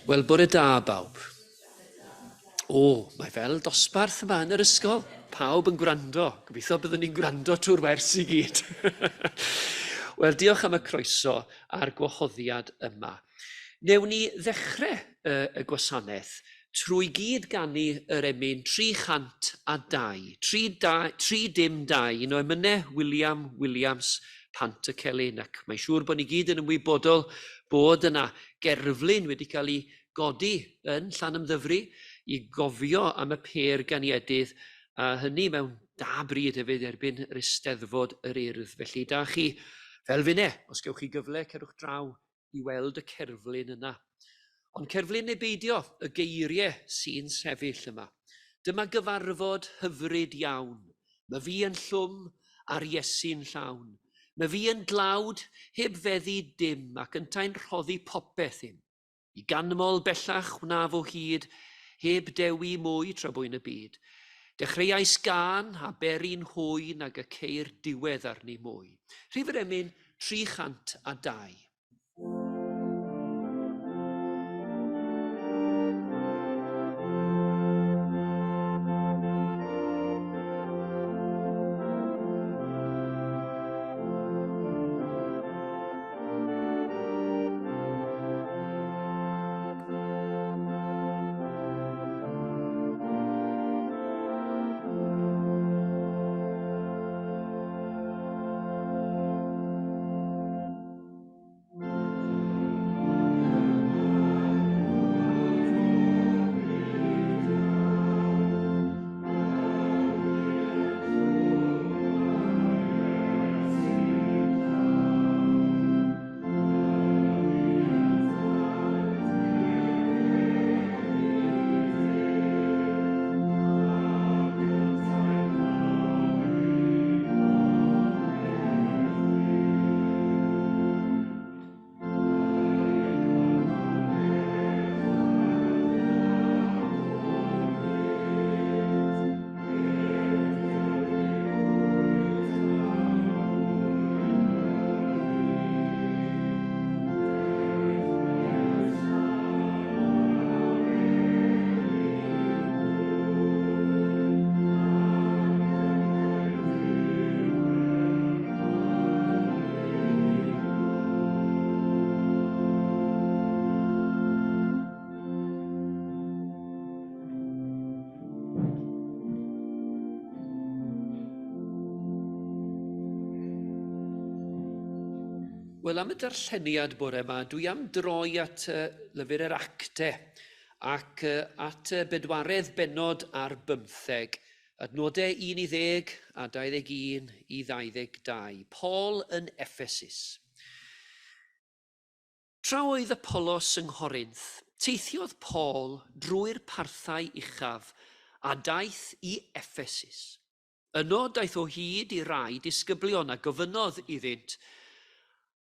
Wel, bore da bawb. O, mae fel dosbarth yma yn yr ysgol. Pawb yn gwrando. Gobeithio byddwn ni'n gwrando trwy'r wers i gyd. Wel, diolch am y croeso a'r gwahoddiad yma. Newn ni ddechrau y, y gwasanaeth trwy gyd ganu yr emyn 302, 3, 3 dim 2, un o emynau William Williams Pant y Celyn, ac mae'n siŵr bod ni gyd yn ymwybodol bod yna gerflun wedi cael ei godi yn Llanymddyfri i gofio am y pêr ganiedydd, a hynny mewn da bryd hefyd erbyn yr Eisteddfod yr Urdd. Felly da chi, fel finne, os gewch chi gyfle, cerwch draw i weld y cerflun yna. Ond cerflun neu beidio, y geiriau sy'n sefyll yma. Dyma gyfarfod hyfryd iawn. Mae fi yn llwm a'r Iesu'n llawn. Mae fi yn dlawd heb feddu dim ac yntau'n rhoddi popeth im. I ganmol bellach wnaf o hyd heb dewi mwy tra bwy'n y byd. Dechreuais gân a beri'n hwy nag y ceir diwedd arni mwy. Rhif yr emyn 302. Wel, am y darlleniad bore yma, dwi am droi at uh, lyfr yr acte ac uh, at y bedwaredd bennod ar bymtheg, adnodau 1 i 10 a 21 i 22. Paul yn Ephesus. Tra oedd Apollos yng Nghorinth, teithiodd Paul drwy'r parthau uchaf a daeth i Effesus. Yno daeth o hyd i rai disgyblion a gofynnodd iddynt,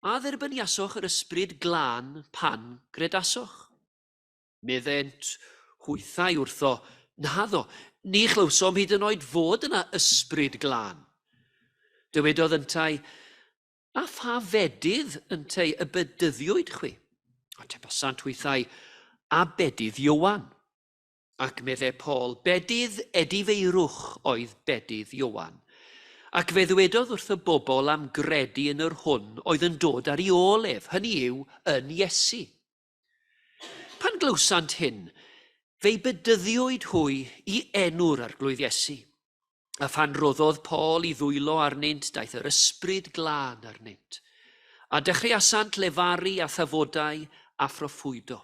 A dderbyniasoch yr Ysbryd Glân pan gredasoch? Meddent hwythau wrtho, Naddo, ni chlywsom hyd yn oed fod yna Ysbryd Glân. Dywedodd yntau, A pha fedydd ynteu y bedyddiwyd chwi? Atebasant hwythau, A bedydd Ioan. Ac medde Paul, Bedydd edifeirwch oedd bedydd Ioan. Ac fe ddwedodd wrth y bobl am gredu yn yr hwn oedd yn dod ar ei ôl ef, hynny yw, yn Iesu. Pan glywsant hyn, fe'i bedyddiwyd hwy i enw'r Arglwydd Iesu. A phan roddodd Paul i ddwylo arnynt, daeth yr Ysbryd Glân arnynt, a dechreuasant lefaru a thafodau a phroffwydo.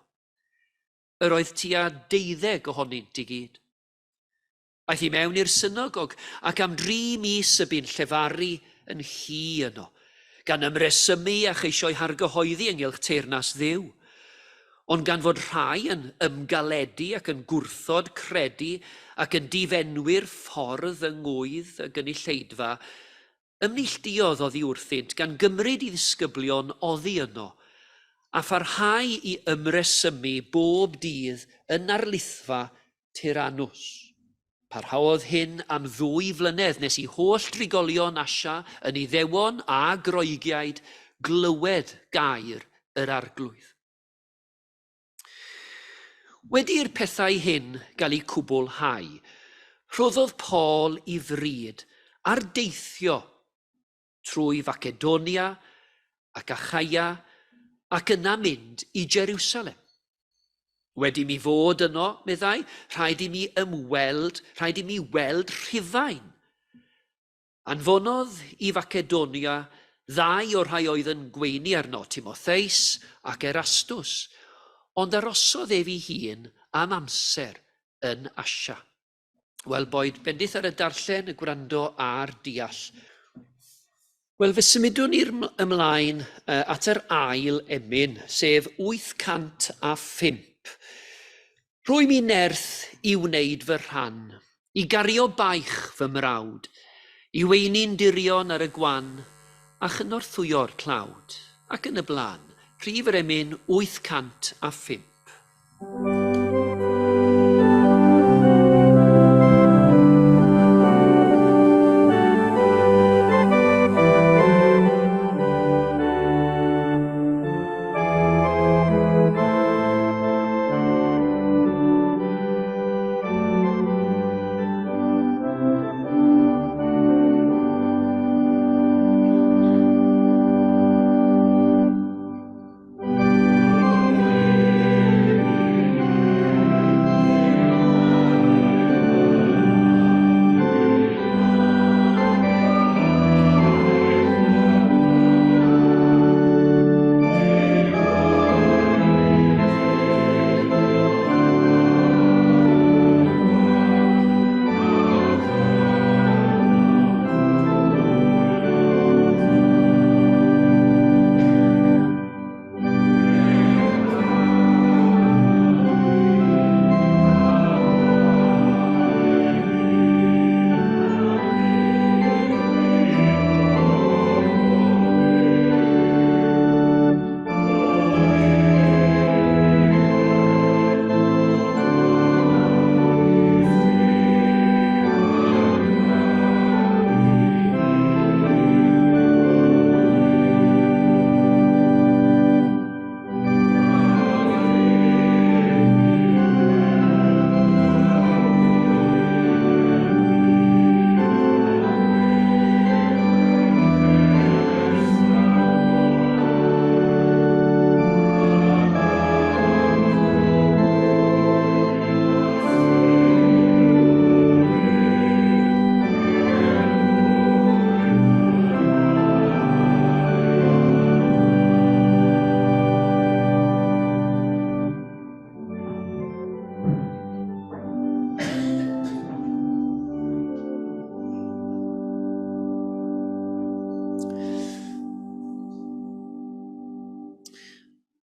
Yr oedd tua deuddeg ohonynt i gyd. Aeth i mewn i'r synagog, ac am dri mis y bu'n llefaru yn hy yno, gan ymresymu a cheisio'i hargyhoeddi ynghylch teyrnas Dduw. Ond gan fod rhai yn ymgaledu ac yn gwrthod credu ac yn difenwi'r ffordd yng ngŵydd y gynulleidfa, ymneilltuodd oddi wrthynt gan gymryd i ddisgyblion oddi yno, a pharhau i ymresymu bob dydd yn narlithfa Tyrannus. Parhaodd hyn am ddwy flynedd nes i holl drigolion Asia, yn Iddewon a Groegiaid, glywed gair yr Arglwydd. Wedi i'r pethau hyn gael eu cwblhau, rhoddodd Paul i fryd ar deithio trwy Facedonia ac Achaia ac yna mynd i Jeriwsalem. Wedi mi fod yno, meddai, rhaid i mi ymweld, rhaid i mi weld Rhufain. Anfonodd i Facedonia ddau o'r rhai oedd yn gweini arno, Timotheus ac Erastus, ond arosodd ef ei hun am amser yn Asia. Wel, boed bendith ar y darllen, y gwrando a'r deall. Wel, fe symudwn ni'r ymlaen at yr ail emyn, sef 805. Rhoi mi nerth i wneud fy rhan, i gario baich fy mrawd, i weini'n dirion ar y gwan, a chynorthwyo'r tlawd, ac yn y blaen, rhif yr emyn 805.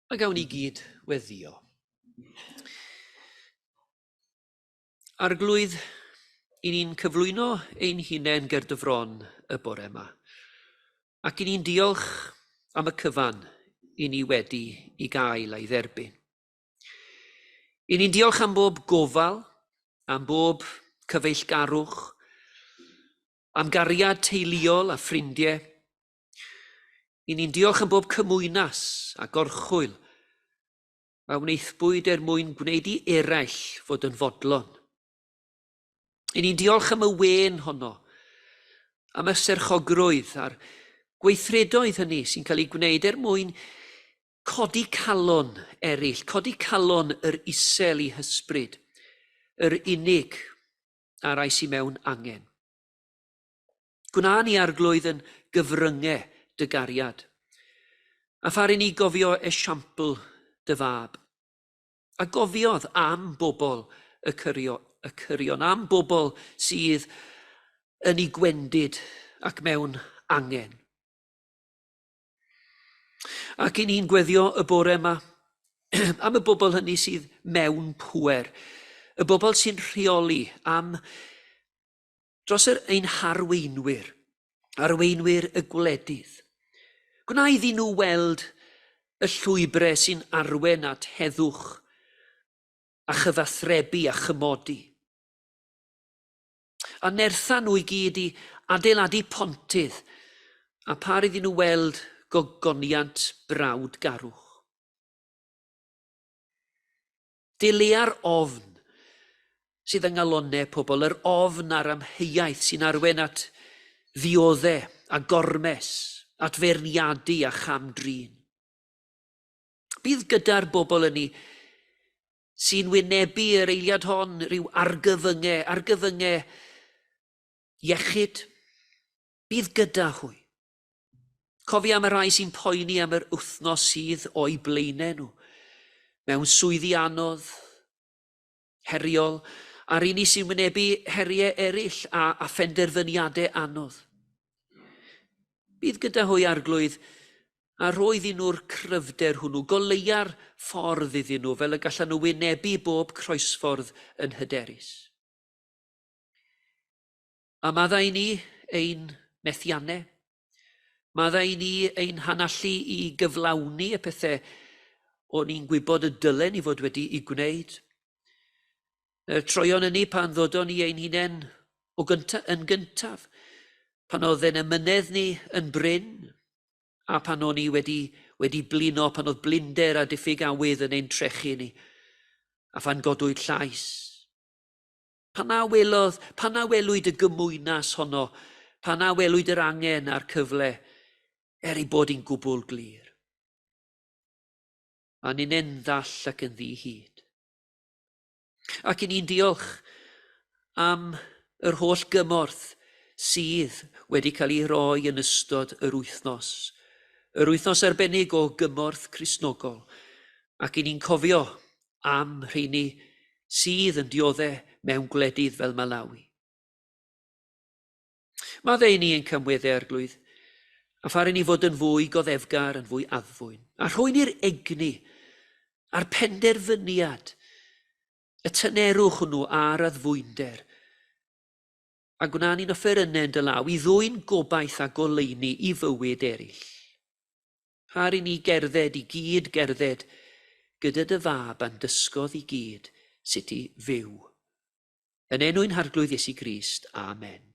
A gawn ni gyd weddio. Arglwydd, i ni'n cyflwyno ein hunain ger dy fron y bore yma, ac i ni'n diolch am y cyfan i ni wedi i gael a'i dderbyn. I ni'n diolch am bob gofal, am bob cyfeillgarwch, am gariad teuluol a ffrindiau. I ni'n diolch am bob cymwynas a gorchwyl a wnaethpwyd er mwyn gwneud i eraill fod yn fodlon. I ni'n diolch am y wên honno, am y serchogrwydd a'r gweithredoedd hynny sy'n cael eu gwneud er mwyn codi calon eraill, codi calon yr isel i hysbryd, yr unig a'r rai sy'n mewn angen. Gwna ni Arglwydd yn gyfryngau dy gariad, a phar i ni gofio esiampl dy fab. A gofiodd am bobl y, cyrio, y cyrion, am bobl sydd yn ei gwendid ac mewn angen. Ac i ni'n gweddio y bore yma am y bobl hynny sydd mewn pŵer, y bobl sy'n rheoli am dros yr ein harweinwyr, arweinwyr y gwledydd. Gwna iddyn nhw weld y llwybrau sy'n arwen at heddwch a chyfathrebu a chymodi. A nertha nhw i gyd i adeiladu pontydd, a phar iddyn nhw weld gogoniant brawdgarwch. Dilea'r ofn sydd yng ngalonnau pobl, yr ofn a'r amheuaeth sy'n arwain at ddiodde a gormes, at feirniadu a cham-drin. Bydd gyda'r bobl ynni sy'n wynebu yr eiliad hon rhyw argyfyngau, argyfyngau iechyd, bydd gyda hwy. Cofia am y rhai sy'n poeni am yr wythnos sydd o'u blaenau nhw, mewn swyddi anodd, heriol, a'r un sy'n wynebu heriau eraill a, a phenderfyniadau anodd. Bydd gyda hwy arglwydd, a rho iddyn nhw'r cryfder hwnnw, goleua'r ffordd iddyn nhw fel y gallan nhw wynebu bob croesffordd yn hyderus. A maddau i ni ein methiannau. Maddau i ni ein hanallu i gyflawni y pethau o'n i'n gwybod y dylen ni fod wedi'u gwneud. Y troion ynni pan ddodon ni ein hunain o gynta, yn gyntaf, pan oedd ein emynedd ni yn brin, a pan o'n i wedi, wedi blino, pan oedd blinder a diffyg awydd yn ein trechu ni, a phan godwyd llais. Pan na welodd, pan na welwyd y gymwynas honno, pan na welwyd yr angen a'r cyfle, er ei bod hi'n gwbl glir. A ninnau'n ddall ac yn ddi-hid. Ac i ni'n diolch am yr holl gymorth sydd wedi cael ei roi yn ystod yr wythnos, yr wythnos arbennig o gymorth Cristnogol, ac i ni'n cofio am rheini sydd yn diodde mewn gwledydd fel Malawi. Maddau i ni ein camweddau, Arglwydd, a phar i ni fod yn fwy goddefgar, yn fwy addfwyn, a rhoi ni'r egni a'r penderfyniad, y tynerwch hwnnw a'r addfwynder, a gwna ni'n offerynnau yn dy law i ddwyn gobaith a goleuni i fywyd eraill. Par i ni gerdded i gyd gerdded gyda dy fab a'n dysgodd i gyd sut i fyw. Yn enw ein Harglwydd Iesu Grist. Amen.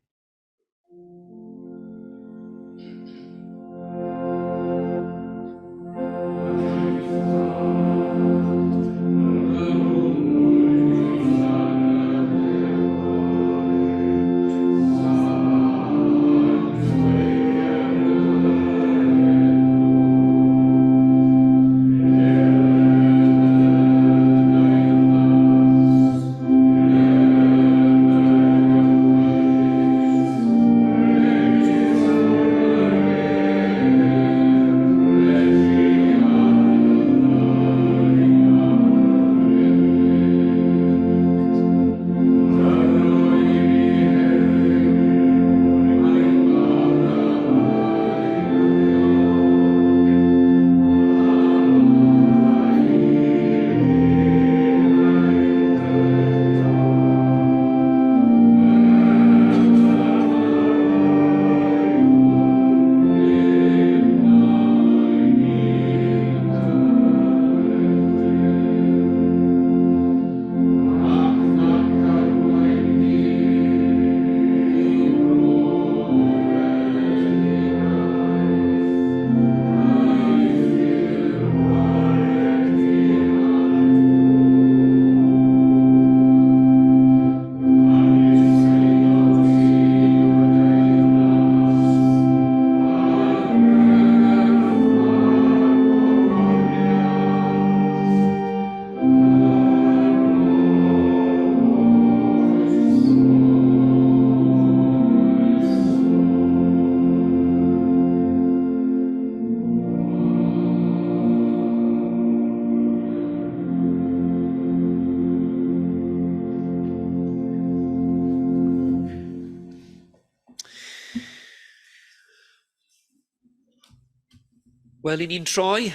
Wel, i ni'n troi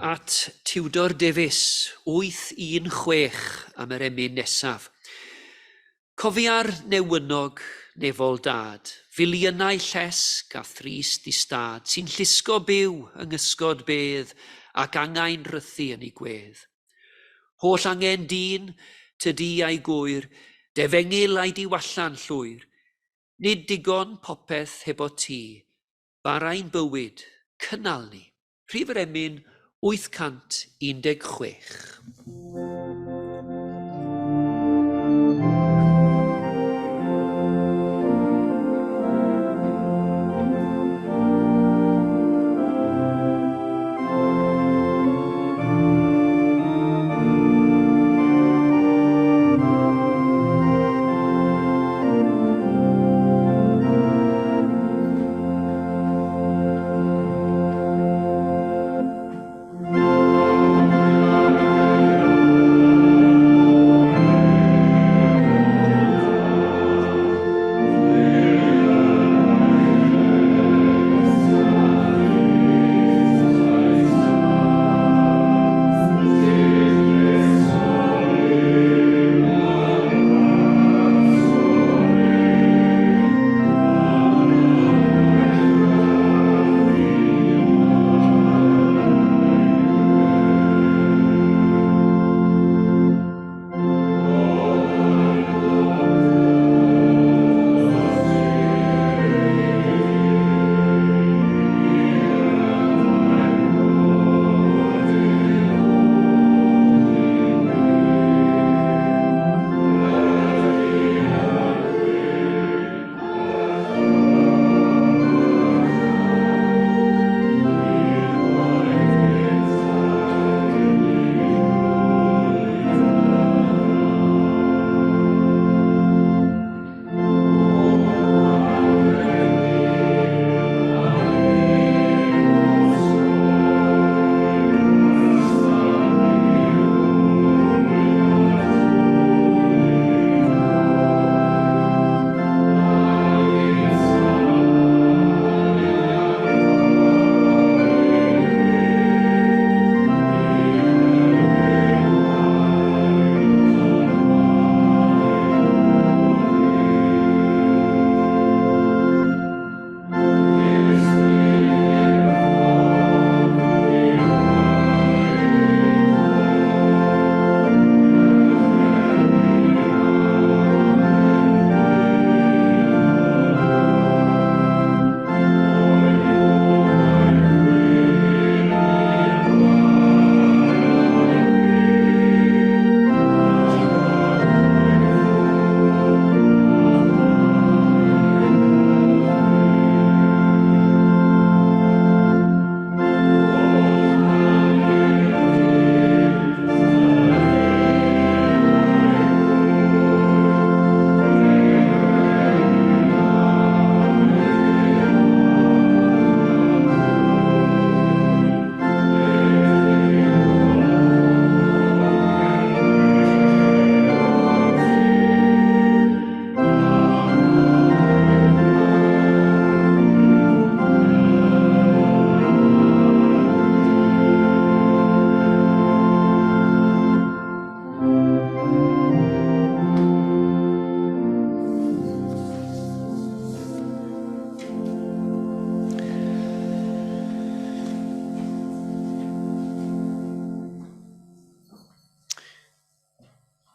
at Tudor Davies, 816 am yr emyn nesaf. Cofia'r newynog nefol dad, filiynau llesg a thrist i stad, sy'n llusgo byw yng nghysgod bedd ac angau'n rhythu yn ei gwedd. Holl angen dyn, tydi a'i gŵyr, defengyl a'i diwalla'n llwyr. Nid digon popeth hebo ti, Barau'n bywyd, cynnal ni. Rhif yr emyn 816.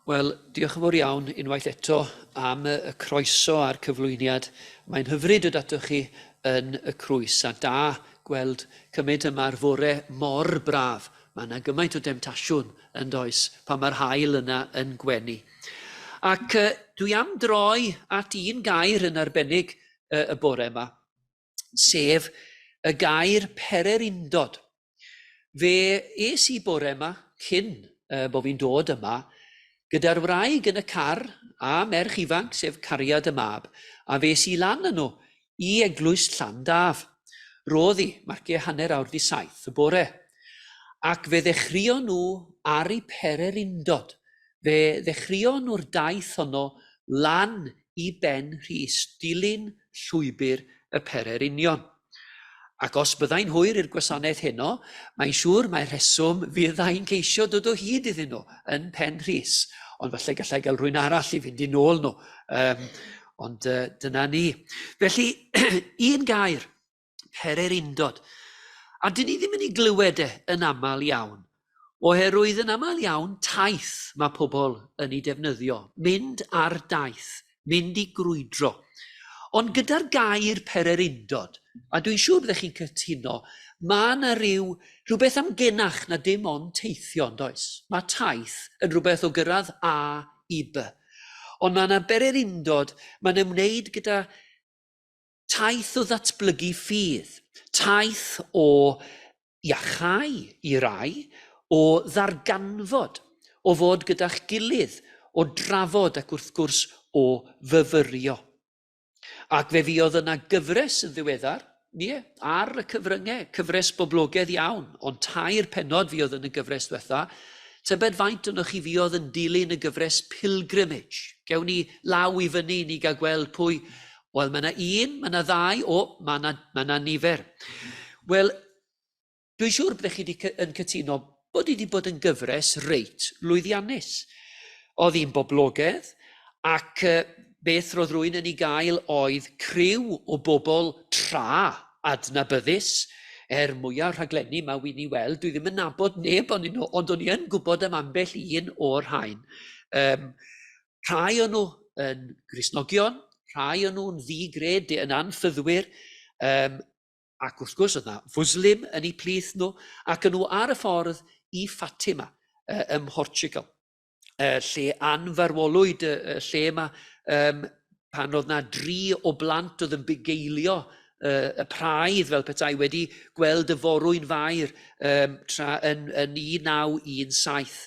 Wel, diolch yn fawr iawn unwaith eto am y croeso a'r cyflwyniad. Mae'n hyfryd dod atoch chi yn y crwys a da gweld cymaint yma'r fore mor braf. Mae yna gymaint o demtasiwn yn does pan mae'r haul yna yn gwenu. Ac dwi am droi at un gair yn arbennig y bore yma, sef y gair pererindod. Fe es i bore yma, cyn bo fi'n dod yma, gyda'r wraig yn y car a merch ifanc, sef cariad y mab, a fe es i lan â nhw i eglwys Llandaf. Roedd hi, marciau 7:30 y bore. Ac fe ddechreuon nhw ar eu pererindod. Fe ddechreuon nhw'r daith honno lan i Ben Rhys, dilyn llwybr y pererinion. Ac os byddai'n hwyr i'r gwasanaeth heno, mae'n siŵr mai'r rheswm fyddai'n ceisio dod o hyd iddyn nhw yn Pen Rhys. Ond falle gallai gael rhywun arall i fynd i nôl nhw. Ond dyna ni. Felly, un gair, pererindod. A dyn ni ddim yn ei glywed e yn aml iawn. Oherwydd yn aml iawn taith mae pobl yn ei defnyddio, mynd ar daith, mynd i grwydro. Ond gyda'r gair pererindod, a dwi'n siŵr byddech chi'n cytuno, mae yna ryw, rhywbeth amgenach na dim ond teithio, yn does? Mae taith yn rhywbeth o gyrraedd A i B. Ond mae yna bererindod, mae'n ymwneud gyda taith o ddatblygu ffydd, taith o iachau i rai, o ddarganfod, o fod gyda'ch gilydd, o drafod ac wrth gwrs o fyfyrio. Ac fe fuodd yna gyfres yn ddiweddar, ie, ar y cyfryngau, cyfres boblogaidd iawn, ond tair pennod fuodd yn y gyfres ddiwetha. Tybed faint ohonoch chi fuodd yn dilyn y gyfres Pilgrimage? Gewn ni law i fyny i ni gael gweld pwy. Wel, mae yna un, mae yna ddau, o, mae yna, mae yna nifer. Wel, dwi'n siŵr byddech chi wedi yn cytuno bod hi wedi bod yn gyfres reit lwyddiannus. Oedd hi'n boblogaidd, ac beth roedd rwy'n yn ei gael oedd criw o bobl tra adnabyddus, er mwyaf rhaglenni mae wy'n ei weld, dwi ddim yn nabod neb onyn nhw, ond o'n i yn gwybod am ambell un o'r rhain. Rhai o'n nhw yn Gristnogion, rhai o'n nhw'n ddi-gred, yn anffyddwyr, ac wrth gwrs oedd yna Fwslim yn eu plith nhw, ac yn nhw ar y ffordd i Fatima ym Mhortugal, lle anfarwolwyd y lle yma pan oedd yna dri o blant oedd yn bugeilio y praidd fel petai wedi gweld y forwyn fair tra yn 1917.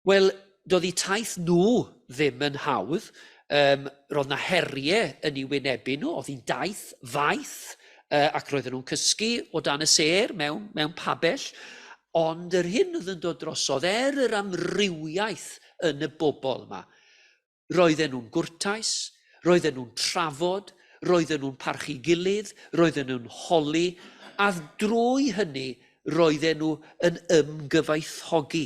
Wel, doedd eu taith nhw ddim yn hawdd. Roedd 'na heriau yn eu wynebu nhw. Oedd hi'n daith faith ac roedden nhw'n cysgu o dan y sêr mewn pabell. Ond yr hyn oedd yn dod drosodd, er yr amrywiaeth yn y bobl yma, roedden nhw'n gwrtais, roedden nhw'n trafod, roedden nhw'n parchu gilydd, roedden nhw'n holi, a drwy hynny roedden nhw yn ymgyfaethogi.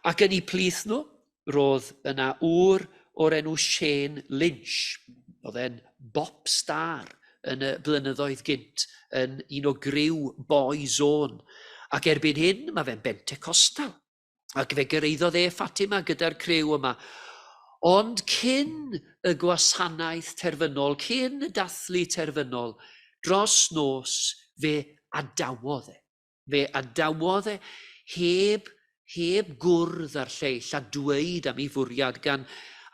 Ac yn eu plith nhw, roedd yna ŵr o'r enw Shane Lynch. Oedd e'n bop star yn y blynyddoedd gynt, yn un o griw Boyzone. Ac erbyn hyn, mae fe'n Bentecostal. Ac fe gyrhaeddodd e Fatima gyda'r criw yma. Ond cyn y gwasanaeth terfynol, cyn y dathlu terfynol, dros nos fe adawodd e. Fe adawodd e heb, heb gwrdd â'r lleill a dweud am ei fwriad, gan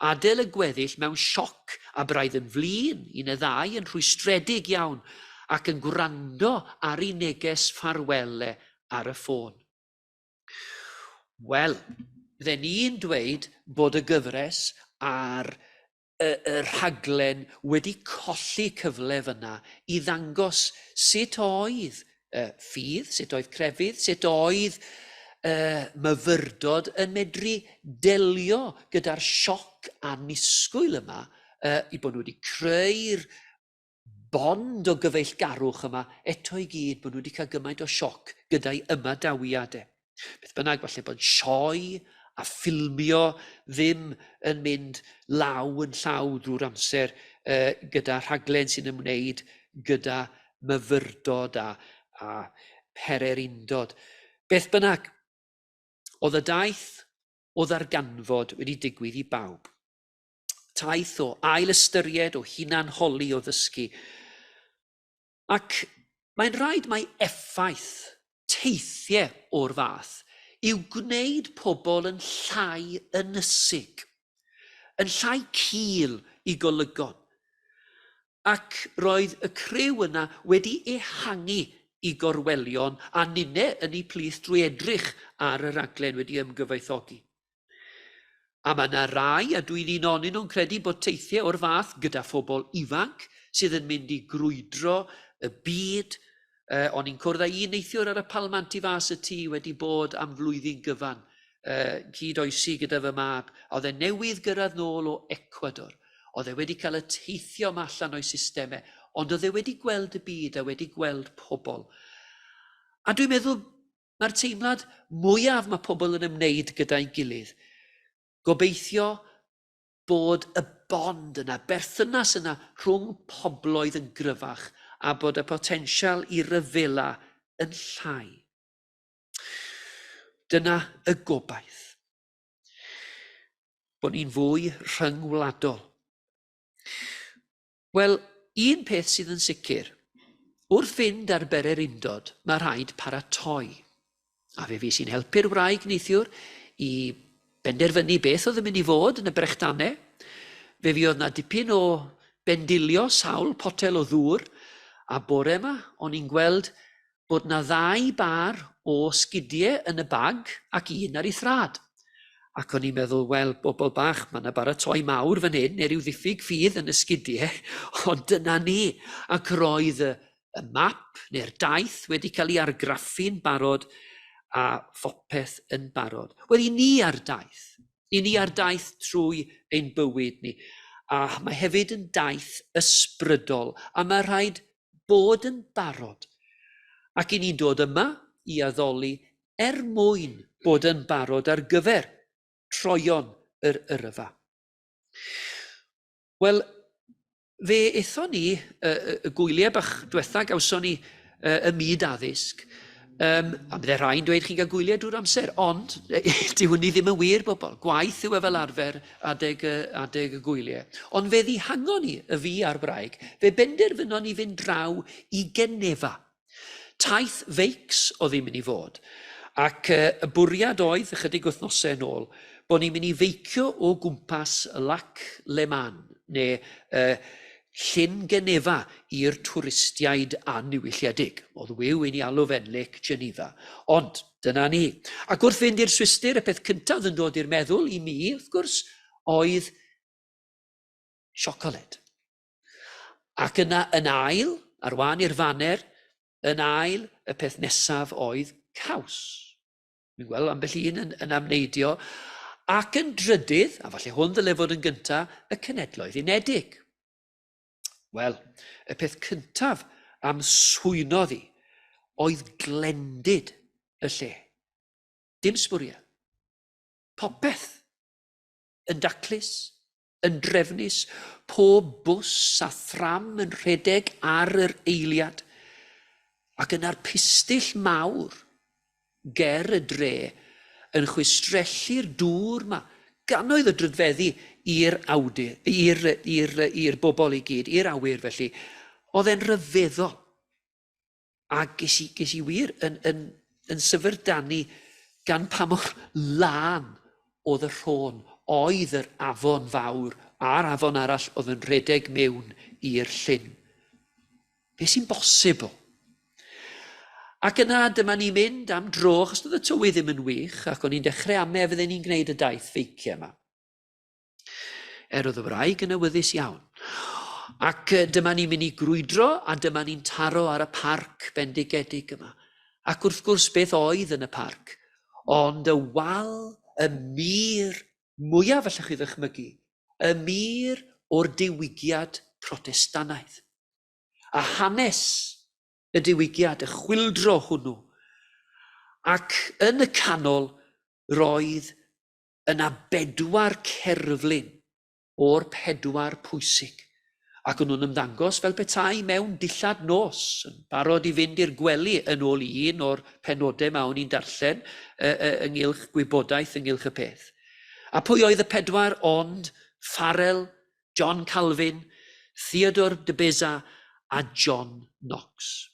adael y gweddill mewn sioc a braidd yn flin, un neu ddau yn rhwystredig iawn, ac yn gwrando ar ei neges ffarwel e ar y ffôn. Wel, fydden ni'n dweud bod y gyfres a'r y, y rhaglen wedi colli cyfle fyna i ddangos sut oedd ffydd, sut oedd crefydd, sut oedd myfyrdod yn medru delio gyda'r sioc annisgwyl yma, i bod nhw wedi creu'r bond o gyfeillgarwch yma, eto i gyd bod nhw wedi cael gymaint o sioc gyda'i ymadawiad e. Beth bynnag, falle bod sioe a ffilmio ddim yn mynd law yn llaw drwy'r amser gyda rhaglen sy'n ymwneud gyda myfyrdod a pererindod. Beth bynnag, oedd y daith o ddarganfod wedi digwydd i bawb. Taith o ail ystyried, o hunan holi, o ddysgu. Ac mae'n rhaid mai effaith teithiau o'r fath yw gwneud pobl yn llai ynysig, yn llai cul i golygon. Ac roedd y criw yna wedi ehangu i gorwelion a ninne yn eu plith drwy edrych ar y rhaglen wedi ymgyfoethogi. A mae yna rai, a dwi'n un onyn nhw'n credu bod teithiau o'r fath gyda phobl ifanc sydd yn mynd i grwydro y byd. O'n i'n cwrdd â un neithiwr ar y palmant tu fas y tŷ wedi bod am flwyddyn gyfan, cyd oesi gyda fy mab, a oedd e newydd gyrraedd nôl o Ecuador. Oedd e wedi cael y teithio yma allan o'i system e, ond oedd e wedi gweld y byd a wedi gweld pobl. A dwi'n meddwl mae'r teimlad mwyaf mae pobl yn ymwneud gyda'i gilydd. Gobeithio bod y bond yna, berthynas yna rhwng pobloedd yn gryfach a bod y potensial i ryfela yn llai. Dyna y gobaith. Bod ni'n fwy rhyngwladol. Wel, un peth sydd yn sicr, wrth fynd ar bererindod, mae rhaid paratoi. A fe fues i'n helpu'r wraig neithiwr i benderfynu beth oedd yn mynd i fod yn y brechdanau. Fe fuodd na dipyn o bendilio sawl potel o ddŵr, a bore yma o'n i'n gweld bod 'na ddau bâr o sgidie yn y bag ac un ar ei thrad. Ac o'n i'n meddwl, wel, bobl bach, mae 'na baratoi mawr fan hyn, neu rhyw ddiffyg ffydd yn y sgidie, ond dyna ni. Ac roedd y, y map neu'r daith wedi cael ei argraffu'n barod a phopeth yn barod. Wel, i ni ar daith. I ni ar daith trwy ein bywyd ni. A mae hefyd yn daith ysbrydol, a mae rhaid bod yn barod. Ac i ni'n dod yma i addoli er mwyn bod yn barod ar gyfer troion yr yrfa. Wel, fe aethon ni, y, y gwyliau bach diwetha gawson ni y myd addysg, a bydde rhai'n dweud chi'n cael gwyliau drwy'r amser, ond dyw hynny ddim yn wir, bobl. Gwaith yw e fel arfer adeg y, adeg y gwyliau. Ond fe ddihangon ni, y fi a'r wraig, fe benderfynon ni fynd draw i Genefa. Taith feics oedd hi'n mynd i fod. Ac y bwriad oedd, ychydig wythnosau yn ôl, bod ni'n mynd i feicio o gwmpas Lac Leman, neu Llyn Genefa i'r twristiaid anniwylliedig. Oedd wiw i ni alw fe'n Lake Geneva. Ond, dyna ni. Ac wrth fynd i'r Swistir, y peth cyntaf oedd yn dod i'r meddwl i mi, wrth gwrs, oedd siocled. Ac yna yn ail, ar wahân i'r faner, yn ail, y peth nesaf oedd caws. Dwi'n gweld ambell un yn, yn amneidio. Ac yn drydydd, a falle hwn ddyle fod yn gyntaf, y Cenedloedd Unedig. Wel, y peth cyntaf am swynodd i oedd glendid y lle. Dim sbwriel. Popeth yn daclus, yn drefnus, pob bws a thram yn rhedeg ar yr eiliad, ac yna'r pistyll mawr ger y dre yn chwistrellu'r dŵr 'ma, gannoedd o drydfeddi i'r awdur, i'r, i'r, i'r bobl i gyd, i'r awyr felly. Oedd e'n rhyfeddol. A ges i, ges i wir yn, yn, yn syfrdanu gan pa mor lân oedd y rhôn, oedd yr afon fawr a'r afon arall oedd yn rhedeg mewn i'r llyn. Be sy'n bosibl? Ac yna dyma ni'n mynd am dro, achos doedd y tywydd ddim yn wych, ac o'n i'n dechrau ame fydden ni'n gwneud y daith feiciau yma. Er oedd y wraig yn awyddus iawn. Ac dyma ni'n mynd i grwydro a dyma ni'n taro ar y parc bendigedig yma. Ac wrth gwrs beth oedd yn y parc? Ond y wal, y mur mwyaf allwch chi ddychmygu, y mur o'r diwygiad Protestannaidd. A hanes y diwygiad, y chwyldro hwnnw. Ac yn y canol roedd yna bedwar cerflun o'r pedwar pwysig, ac o'n nhw'n ymddangos fel petai mewn dillad nos, yn barod i fynd i'r gwely yn ôl un o'r penodau 'ma o'n i'n darllen ynghylch gwybodaeth ynghylch y peth. A pwy oedd y pedwar ond Farel, John Calvin, Theodore de Beza a John Knox.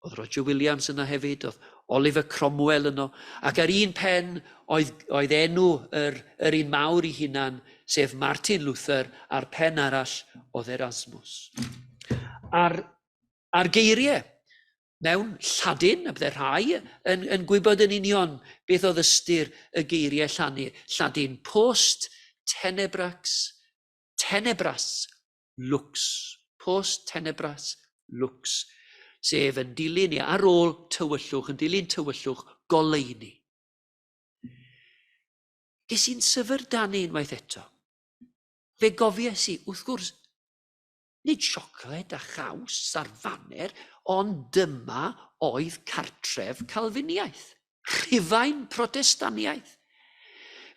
Oedd Roger Williams yno hefyd, oedd Oliver Cromwell yno, ac ar un pen oedd, oedd enw yr, yr un mawr i hunan, sef Martin Luther, a'r pen arall oedd Erasmus. A'r, a'r geiriau mewn Lladin, a bydde rhai yn, yn gwybod yn union beth oedd ystyr y geiriau llanu, Lladin, post tenebrax, tenebras lux, post tenebras lux, sef yn dilyn, neu ar ôl tywyllwch, yn dilyn tywyllwch, goleuni. Ges i'n syfrdanu unwaith eto. Fe gofies i, wrth gwrs, nid siocled a chaws ar faner, ond dyma oedd cartref Calfiniaeth, Rhufain Protestaniaeth.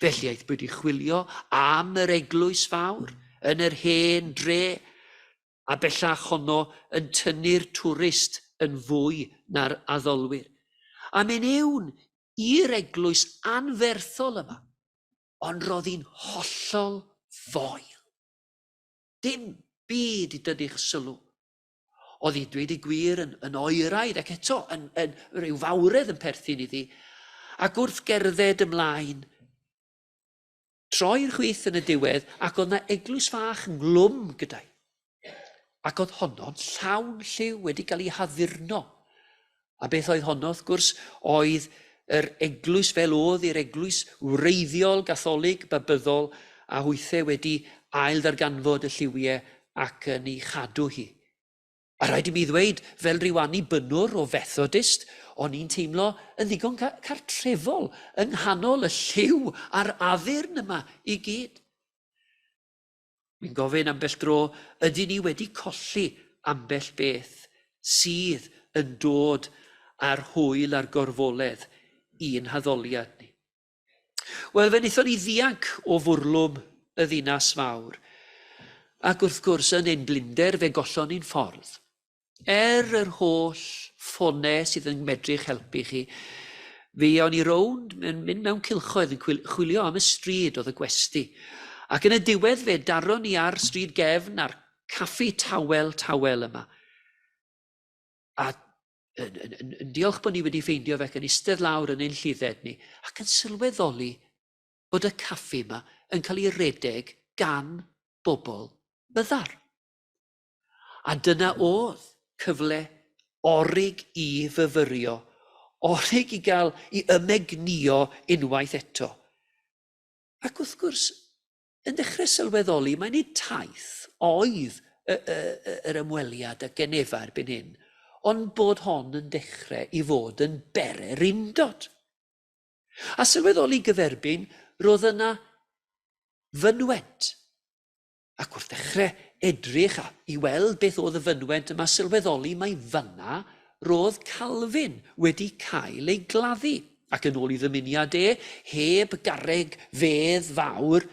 Felly aethpwyd i chwilio am yr eglwys fawr yn yr hen dre, a bellach honno yn tynnu'r twrist yn fwy na'r addolwyr. A mynd ewn i'r eglwys anferthol yma, ond roedd hi'n hollol foel. Dim byd i dynnu'ch sylw. Oedd hi'n dweud y gwir yn, yn oeraidd ac eto yn, yn rhyw fawredd yn perthyn iddi. Ac wrth gerdded ymlaen, troi'r chwith yn y diwedd ac oedd na eglwys fach nghlwm gyda'i. Ac oedd honno'n llawn lliw wedi cael ei haddurno. A beth oedd honno, wrth gwrs, oedd yr eglwys fel oedd i'r eglwys wreiddiol Gatholig Babyddol a hwythau wedi ail-ddarganfod y lliwiau ac yn ei chadw hi. A rhaid i mi ddweud, fel rhyw annibynnwr o Fethodist, o'n i'n teimlo yn ddigon cartrefol yng nghanol y lliw a'r addurn yma i gyd. Wi'n gofyn ambell dro, ydyn ni wedi colli ambell beth sydd yn dod â'r hwyl a'r gorfoledd i'n haddoliad ni? Wel, fe wnaethon ni ddianc o fwrlwm y ddinas fawr, ac wrth gwrs, yn ein blinder, fe gollon ni'n ffordd. Er yr holl ffonau sydd yn medru'ch helpu chi, fe o'n i rownd yn mynd mewn cylchoedd yn chwilio am y stryd oedd y gwesty. Ac yn y diwedd fe daron ni ar stryd gefn a'r caffi tawel tawel yma. A yn, yn, yn, yn diolch bod ni wedi ffeindio fe ac yn eistedd lawr yn ein lludded ni ac yn sylweddoli bod y caffi yma yn cael ei redeg gan bobl byddar. A dyna oedd cyfle orig i fyfyrio, orig i gael i ymegnïo unwaith eto. Ac wrth gwrs, yn dechrau sylweddoli mai nid taith oedd y, y, y, yr ymweliad â Genefa erbyn hyn, ond bod hon yn dechrau i fod yn bererindod. A sylweddoli gyferbyn, roedd yna fynwent. Ac wrth ddechrau edrych a i weld beth oedd y fynwent yma, sylweddoli mai fanna roedd Calvin wedi cael ei gladdu, ac yn ôl i ddymuniad e, heb garreg fedd fawr,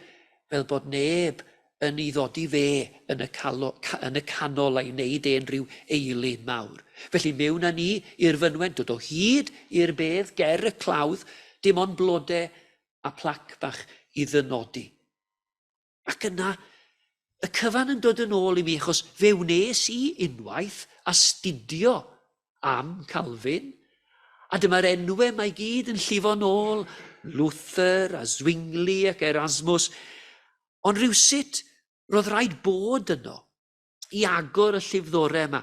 fel bod neb yn ei ddodi fe yn y, calo, yn y canol a'i wneud e'n rhyw eilun mawr. Felly mewn â ni i'r fynwent, dod o hyd i'r bedd ger y clawdd, dim ond blode a plac bach i ddynodi. Ac yna, y cyfan yn dod yn ôl i mi, achos fe wnes i unwaith astudio am Calvin, a dyma'r enwau mae gyd yn llifo nôl, Luther a Zwingli ac Erasmus, ond rhywsut roedd rhaid bod yno i agor y llifddorau yma.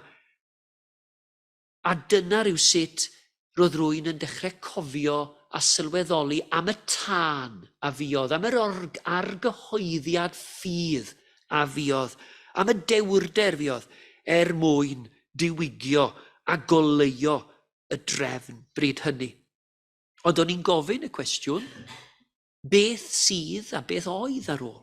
A dyna rywsut roedd rwy'n yn dechrau cofio a sylweddoli am y tân a fuodd, am yr argyhoeddiad ffydd a fuodd, am y dewrder fuodd er mwyn diwygio a goleuo y drefn bryd hynny. Ond o'n i'n gofyn y cwestiwn, beth sydd a beth oedd ar ôl?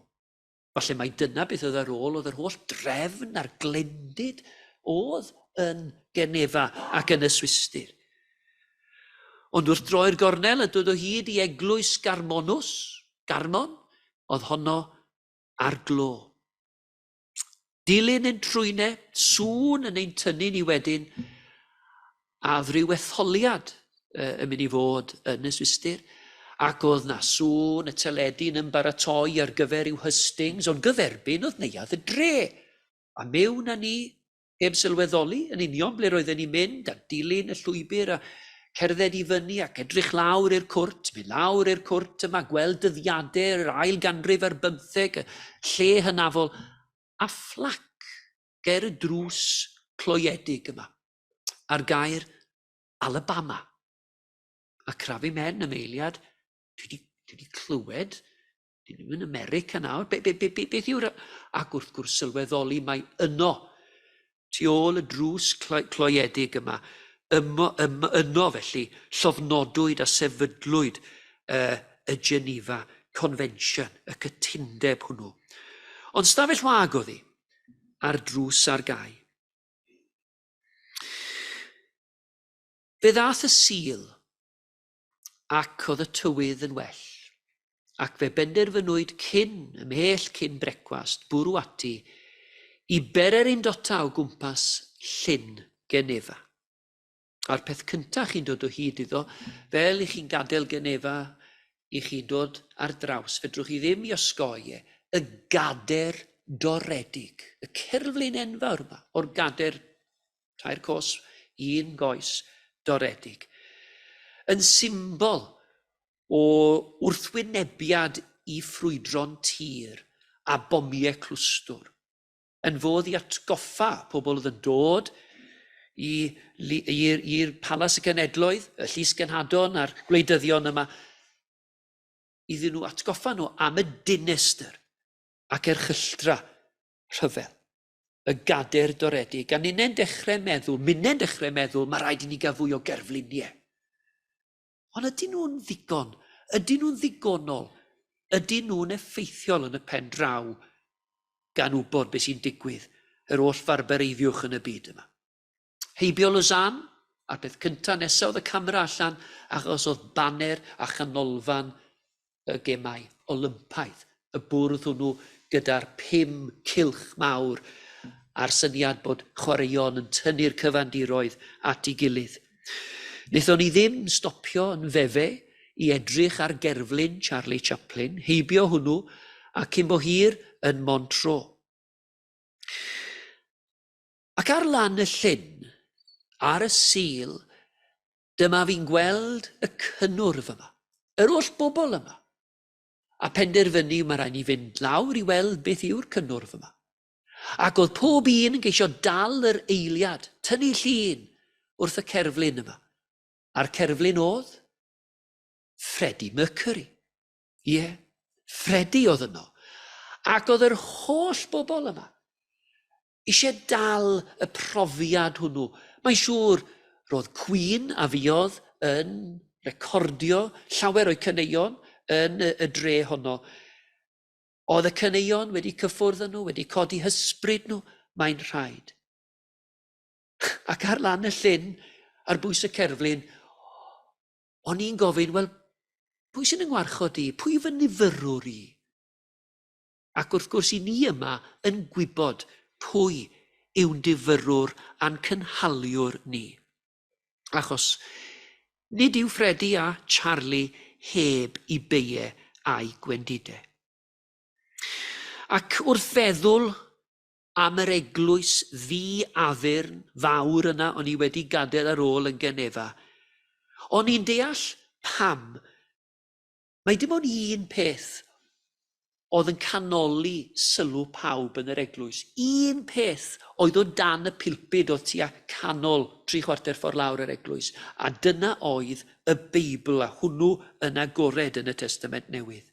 Falle mai dyna beth oedd ar ôl, oedd yr holl drefn a'r glendid oedd yn Genefa ac yn y Swistir. Ond wrth droi'r gornel a dod o hyd i eglwys Garmonus, Garmon, oedd honno ar glo. Dilyn ein trwyne, sŵn yn ein tynnu ni wedyn, a oedd rhyw etholiad yn mynd i fod yn y Swistir. Ac oedd na sŵn y teledu'n ymbaratoi ar gyfer i'w hystings, ond gyferbyn oedd neuadd y dre. A mewn â ni, heb sylweddoli yn union ble roedden ni'n mynd, a dilyn y llwybr a cerdded i fyny ac edrych lawr i'r cwrt, mynd lawr i'r cwrt yma, gweld dyddiadau yr ail ganrif ar bymtheg, y lle hynafol, a phlac ger y drws cloiedig yma, a'r gair Alabama. A crafu mhen am eiliad, dwi wedi dwi 'di clywed, dwi ddim yn America nawr, be, be, be, be, beth yw'r... Ac wrth gwrs sylweddoli mai yno, tu ôl y drws cloiedig yma, ymo, ym, yno felly, llofnodwyd a sefydlwyd y Geneva Convention, y cytundeb hwnnw. Ond stafell wag oedd hi, a'r drws ar gau. Fe ddaeth y Sul, ac oedd y tywydd yn well, ac fe benderfynwyd cyn, ymhell cyn brecwast, bwrw ati i bererindota o gwmpas Llyn Genefa. A'r peth cyntaf chi'n dod o hyd iddo, fel i chi'n gadael Genefa, i chi'n dod ar draws, fedrwch chi ddim i osgoi e, y gader doredig, y cerflun enfawr yma o'r gader Tair cos, un goes doredig. Yn symbol o wrthwynebiad i ffrwydron tir a bomiau clwstwr. Yn fodd i atgoffa pobl oedd yn dod i'r Palas y Cenedloedd, y Llys Genhadon a'r gwleidyddion yma, iddyn nhw atgoffa nhw am y dinistr ac erchylltra rhyfel. Y gader doredig, a ninnau'n dechrau meddwl, minnau'n dechrau meddwl, mae rhaid i ni gael fwy o gerfluniau. Ond ydyn nhw'n ddigon? Ydyn nhw'n ddigonol? Ydyn nhw'n effeithiol yn y pen draw gan wybod beth sy'n digwydd yr oll farbareiddiwch yn y byd yma? Heibio Lausanne, a'r peth cyntaf nesaf oedd y camera allan, achos oedd baner a chanolfan y Gemau Olympaidd, y bwrdd hwnnw gyda'r pum cylch mawr a'r syniad bod chwaraeon yn tynnu'r cyfandiroedd at ei gilydd. Wnaethon ni ddim stopio yn Fefe i edrych ar gerflun Charlie Chaplin, heibio hwnnw, a cyn bo hir yn Montreux. Ac ar lan y llyn, ar y Sul, dyma fi'n gweld y cynnwrf yma, yr holl bobl yma, a penderfynu mae rhaid ni fynd lawr i weld beth yw'r cynnwrf yma. Ac oedd pob un yn geisio dal yr eiliad, tynnu llun wrth y cerflun yma. A'r cerflun oedd Freddie Mercury. Ie, Freddie oedd yno. Ac oedd yr holl bobl yma eisiau dal y profiad hwnnw. Mae'n siŵr, roedd Queen a fuodd yn recordio llawer o'i caneuon yn y, y dre honno. Oedd y caneuon wedi cyffwrdd â nhw, wedi codi hysbryd nhw, mae'n rhaid. Ac ar lan y llyn, ar bwys y cerflun, o'n i'n gofyn, wel, pwy sy'n yng ngwarchod i? Pwy fy nifyrrwr i? Ac wrth gwrs, i ni yma yn gwybod pwy yw'n difyrrwr a'n cynhaliwr ni. Achos nid yw Freddie a Charlie heb i beie a'i gwendide. Ac wrth feddwl am yr eglwys ddi-addurn fawr yna o'n i wedi gadael ar ôl yn Genefa, o'n i'n deall pam Mae dim ond un peth oedd yn canoli sylw pawb yn yr eglwys. Un peth oedd o dan y pulpud oedd tua canol tri chwarter ffordd lawr yr eglwys, a dyna oedd y Beibl a hwnnw yn agored yn y Testament Newydd.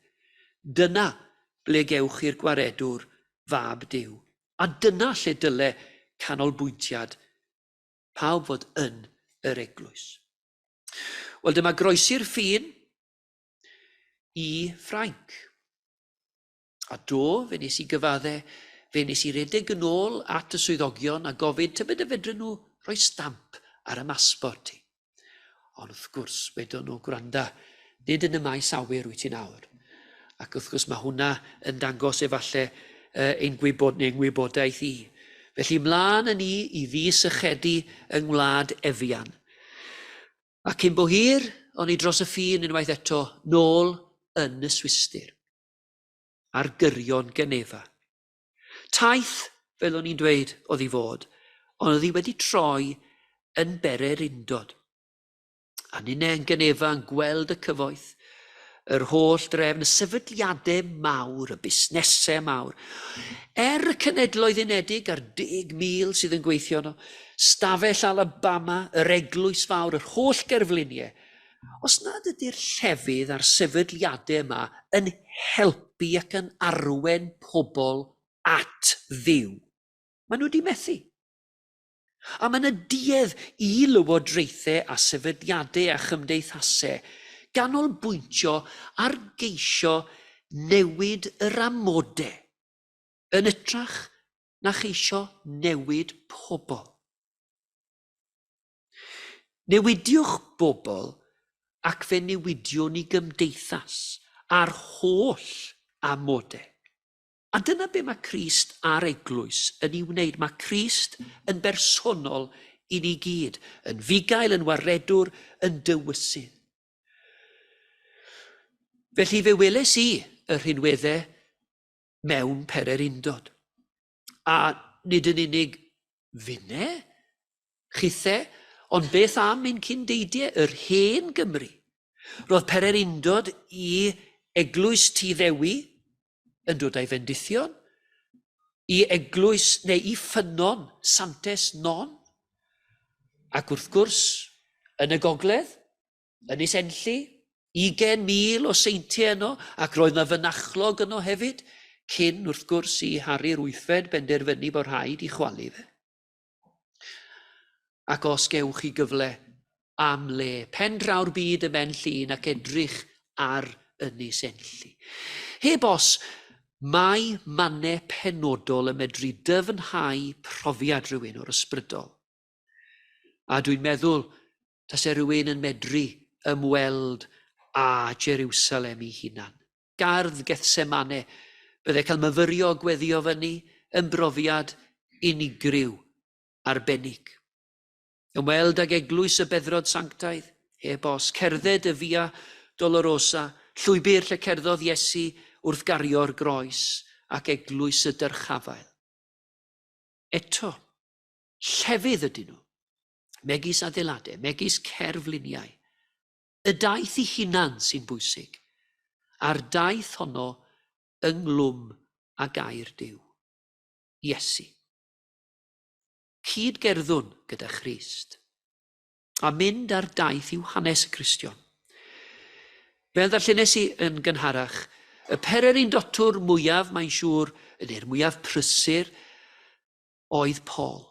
Dyna ble gewch chi'r Gwaredwr, Fab Duw. A dyna lle dyle canolbwyntiad pawb fod yn yr eglwys. Wel, dyma groesi'r ffin i Ffrainc. A do, fe nes i gyfadde, fe nes i redeg yn ôl at y swyddogion a gofyn tybed y fedryn nhw roi stamp ar y masbort i. Ond wrth gwrs, wedon nhw, gwranda, nid yn y maes awyr wyt ti'n awr. Ac wrth gwrs mae hwnna yn dangos efallai ein gwybod neu ngwybodaeth i. Felly mlaen â ni i ddisychedu yng ngwlad Efian. A cyn bo hir, o'n i dros y ffin unwaith eto, nôl yn y Swistir, ar gyrion Genefa. Taith, fel o'n i'n dweud, oedd i fod, ond oedd hi wedi troi yn bererindod. A ninne yn Genefa yn gweld y cyfoeth, yr holl drefn, y sefydliadau mawr, y busnesau mawr. Er y Cenhedloedd Unedig a'r 10,000 sydd yn gweithio yno, stafell Alabama, yr eglwys fawr, yr holl gerfluniau, os nad ydy'r llefydd a'r sefydliadau yma yn helpu ac yn arwen pobl at Dduw, maen nhw wedi methu. A mae yna duedd i lywodraethau a sefydliadau a chymdeithasau ganolbwyntio ar geisio newid yr amodau, yn hytrach na cheisio newid pobl. Newidiwch bobl ac fe newidiwn ni gymdeithas a'r holl amodau. A dyna be mae Crist a'r Eglwys yn ei wneud. Mae Crist yn bersonol i ni gyd, yn fugail, yn waredwr, yn dywysydd. Felly fe weles i y rhinweddau mewn pererindod. A nid yn unig finne, chithe, ond beth am ein cyn-deidiau, yr hen Gymry? Roedd pererindod i Eglwys Tŷ Ddewi yn dod â'i fendithion, i eglwys neu i ffynnon Santes Non, ac wrth gwrs, yn y gogledd, Ynys Enlli, 20,000 o seintiau yno, ac roedd yna fynachlog yno hefyd, cyn, wrth gwrs, i Harri'r Wythfed benderfynu bod rhaid i chwalu fe. Ac os gewch chi gyfle am le pen draw'r byd ym Mhen Llŷn ac edrych ar Ynys Enlli. Heb os, mae mannau penodol yn medru dyfnhau profiad rhywun o'r ysbrydol. A dwi'n meddwl tase rhywun yn medru ymweld â Jeriwsalem ei hunan. Gardd Gethsemane, bydde cael myfyrio gweddio fyny yn brofiad unigryw, arbennig. Ymweld ag eglwys y Beddrod Sanctaidd, heb os, cerdded y Via Dolorosa, llwybr lle cerddodd Iesu wrth gario'r groes, ac eglwys y Dyrchafael. Eto, llefydd ydyn nhw, megis adeiladau, megis cerfluniau. Y daith ei hunan sy'n bwysig, a'r daith honno ynghlwm â gair Duw. Iesu. Cyd-gerddwn gyda Christ, a mynd ar daith i'w hanes y Cristion. Fel ddarllenes i yn gynharach, y pererindotwr mwyaf, mae'n siŵr, neu'r mwyaf prysur, oedd Paul.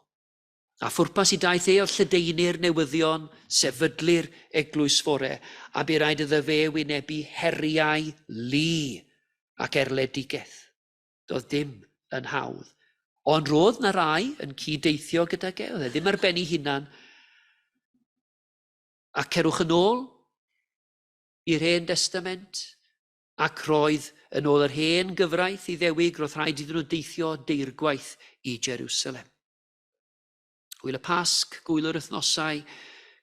A phwrpas i daith e oedd lledaenu'r newyddion, sefydlu'r eglwys fore, a bu raid iddo fe wynebu heriau lu ac erledigaeth. Doedd dim yn hawdd. Ond roedd na rai yn cyd-deithio gydag e, oedd e ddim ar ben ei hunan. A cerwch yn ôl i'r Hen Destament, ac roedd yn ôl yr hen gyfraith Iddewig, roedd rhaid iddyn nhw deithio deirgwaith i Jerusalem. Gwyl y Pasg, gwyl yr wythnosau,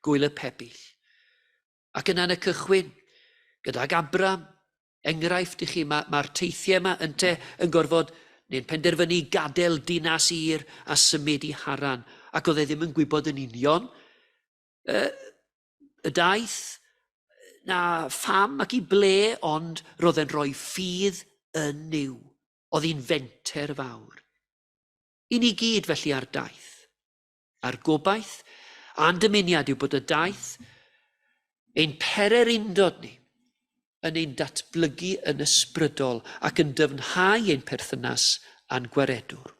gwyl y pebyll. Ac yna yn y cychwyn, gydag Abram, enghraifft i chi, mae'r ma teithiau yma ynte yn gorfod neu'n penderfynu gadael dinas Ir a symud i Haran, ac oedd e ddim yn gwybod yn union y daith na pham ac i ble, ond roedd e'n rhoi ffydd yn Nuw. Oedd hi'n fenter fawr. I ni gyd felly ar daith. A'r gobaith a'n dymuniad yw bod y daith, ein pererindod ni, yn ein datblygu yn ysbrydol ac yn dyfnhau ein perthynas â'n Gwaredwr.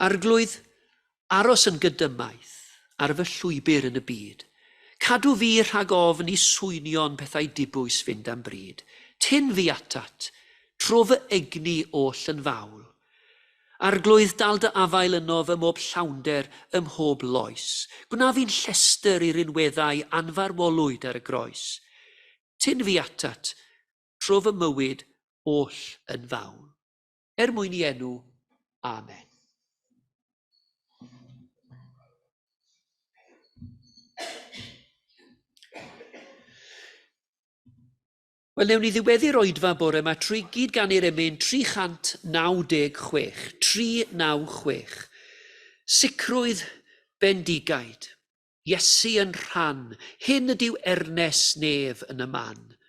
Arglwydd, aros yn gydymaith ar fy llwybr yn y byd. Cadw fi rhag ofn i swynion pethau dibwys fynd a'm bryd. Tyn fi atat, tro fy egni oll yn fawl. Arglwydd, dal dy afael ynof ym mhob llawnder, ym mhob loes. Gwna fi'n llestr i rinweddau anfarwolwyd ar y groes. Tyn fi atat, tro fy mywyd oll yn fawl. Er mwyn i enw. Amen. Wel, newn ni ddiweddu'r oedfa bore yma trwy gyd-ganu'r emyn 396, 396. Sicrwydd bendigaid. Iesu yn rhan, hyn ydyw ernes nef yn y man.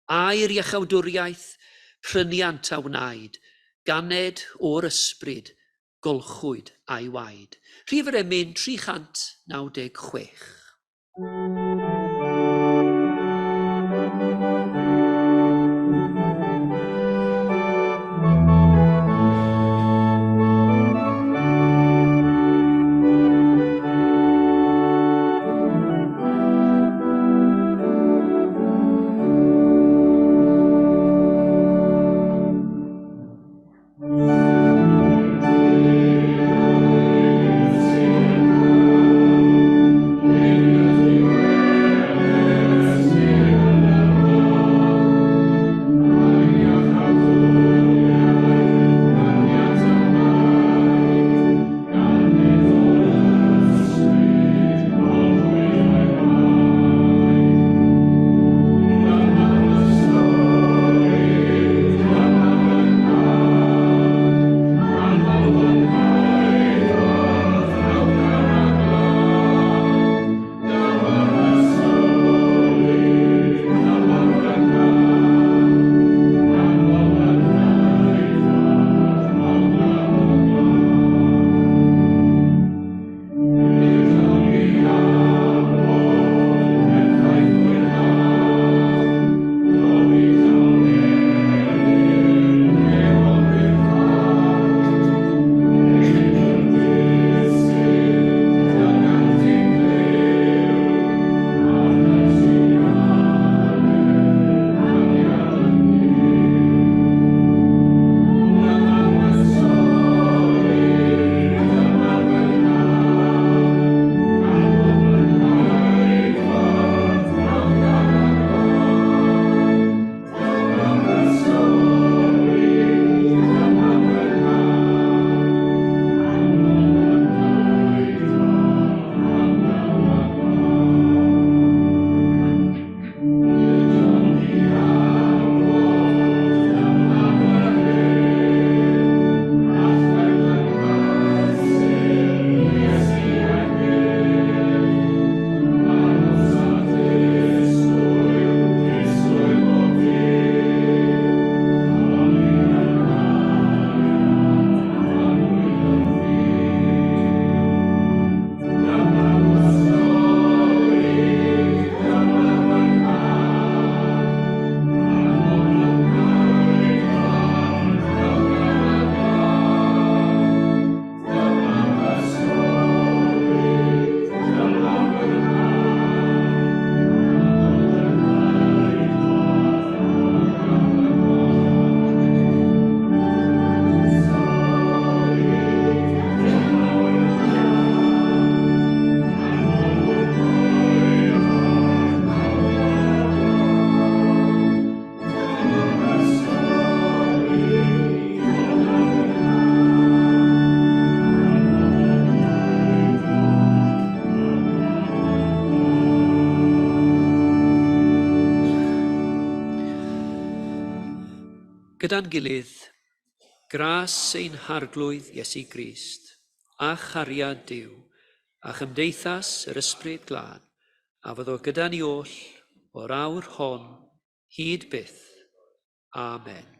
Air iachawdwriaeth, pryniant a wnaed, ganed o'r ysbryd, golchwyd a'i waed. Rhif yr emyn 396. Gyda'n gilydd, gras ein Harglwydd Iesu Grist, a chariad Duw, a chymdeithas yr Ysbryd Glân, a fyddo gyda ni oll o'r awr hon hyd byth. Amen.